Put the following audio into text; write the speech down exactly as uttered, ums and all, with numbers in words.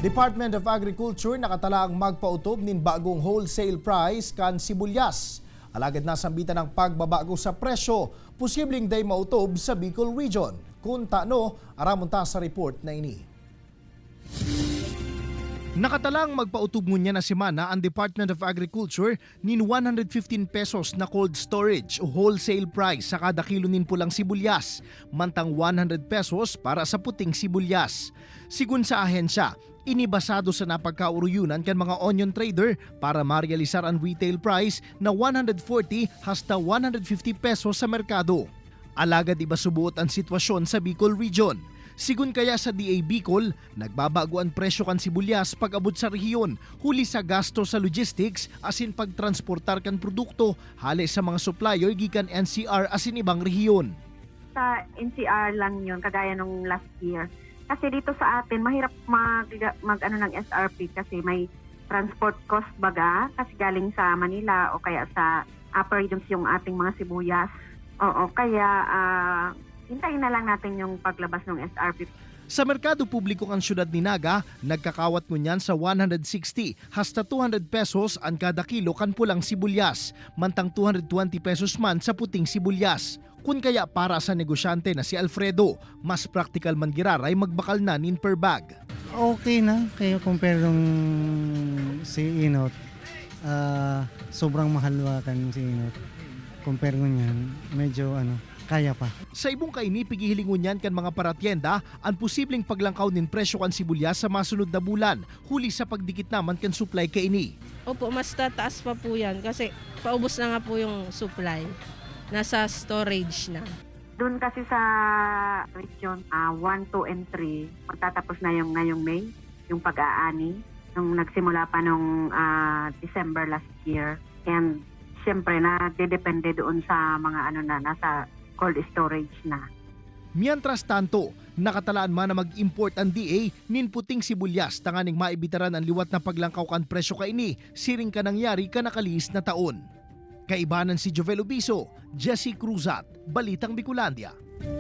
Department of Agriculture nakatalaang magpaotob nin bagong wholesale price kan sibulyas. Alagad nasambitan ang pagbabago sa presyo, posibleng dai maotob sa Bicol Region. Kun tano, aramon ta sa report na ini. Nakatalang magpaotob ngunyan na semana ang Department of Agriculture nin one hundred fifteen pesos na cold storage o wholesale price sa kada kilo nin pulang sibulyas, mantang one hundred pesos para sa puting sibulyas. Sigun sa ahensya, ini basado sa napagkaoroyonan kan mga onion trader para marealisar an retail price na one hundred forty hasta one hundred fifty pesos sa merkado. Alagad iba suboot an sitwasyon sa Bicol Region. Sigun kaya sa D A Bicol, nagbabago an presyo kan sibulyas pag-abot sa rehiyon, huli sa gasto sa logistics asin pagtransportar kan produkto hale sa mga supplier gikan N C R asin ibang rehiyon. Sa N C R lang yun, kagaya nung last year. Kasi dito sa atin, mahirap mag, mag ano ng S R P kasi may transport cost baga, kasi galing sa Manila o kaya sa upper regions yung ating mga sibuyas. Oo, kaya ah, hintayin na lang natin yung paglabas ng S R P. Sa merkado publiko kan siyudad ni Naga, nagkakawat ngunyan sa one hundred sixty hasta two hundred pesos an kada kilo kan pulang sibulyas, mantang two hundred twenty pesos man sa puting sibulyas. Kun kaya para sa negosyante na si Alfredo, mas praktikal man giraray magbakal na nin per bag. Okay na, kaya compare nung si Inot, ah, sobrang mahal ba kan si Inot. Compare ngunyan, medyo ano, kaya pa. Sa ibong kaini, pighihiling ngunyan kan mga paratyenda an posibleng paglangkaw nin presyo kan sibulyas sa masunod na bulan, huli sa pagdikit naman kan supply kaini. Opo, mas tataas pa po yan kasi paubos na nga po yung supply. Nasa storage na. Doon kasi sa region ah, one, two, and three, magtatapos na yung ngayong May, yung pag-aani, nung nagsimula pa nung ah, December last year. And siyempre, nadedepende doon sa mga ano na nasa cold storage na. Mientras tanto, nakatalaan man na mag-import an D A nin puting sibulyas tanganing maibitaran an liwat na paglangkaw kan presyo kaini, siring kan nangyari kan nakalihis na taon. Kaibanan si Jovel Obiso, Jesse Cruzat, Balitang Bicolandia.